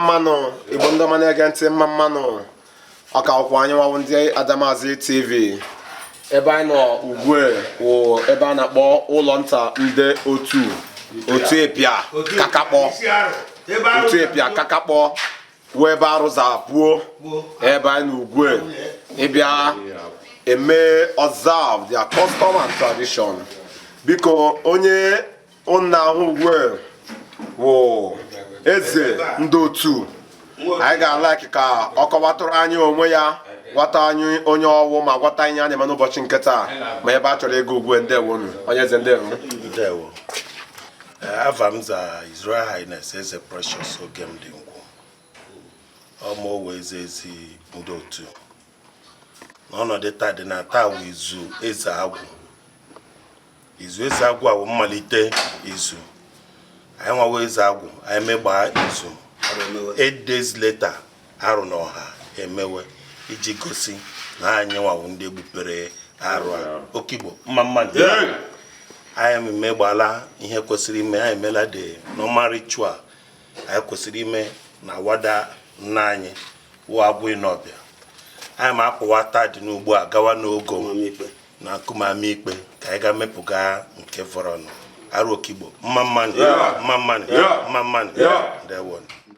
Mma mmanụ, Igbo ndị ọma na-ege ntị, mma mmanụ. Ọ ka wụkwa anyị nwa wụ ndị Adamazi TV. Ebe anyị nọ ugbu a wụ ebe a na-akpọ ụlọ nta ndị otu Ịpịa Kakakpọ. Otu Ịpịa Kakakpọ wụ ebe arụza buo ebe anyị nọ ugbu a ịbịa eme observe their custom and tradition. Biko, onye unu na-ahụ ugbu a wụ eze ndị otu anyị. Ga-alike ka ọ kọwatụrụ anyị onwe ya, gwata anyị onye ọwụ, ma gwata anyị a na-eme n'ụbọchị nke taa, ma ebe a chọrọ ịga ugbu a. Ndewonu, onye eze, ndewo. Ndewo. Afa m za His Royal Highness Eze Precious Ogemdi Ngwu ọma eze ezi ndị otu. N'ọnọdụ taa dị na taa wụ izu eze agwụ. Izu eze agwụ a wụ mmalite izu anyị nwawa eze agwụ. Anyị megbaa izu, 8 days later, arụ na ọha emewe iji gosi na anyị nwawo ndị gbupere arụ a. Okigbo, mma mmadụ, anyị emegbala ihe kwesịrị ime. Anyị emela the normal ritual anyị kwesịrị ime na wada nna anyị wụ agwụ ịnọbịa. Anyị ma apụwa taa dị n'ugbu a gawa n'ogo na nkume ama ikpe ka anyị ga mepụga nke fọrọnụ. Arụ Okigbo, mma mmanụ, mma mmanụ, mma mmanụ. Ndewo.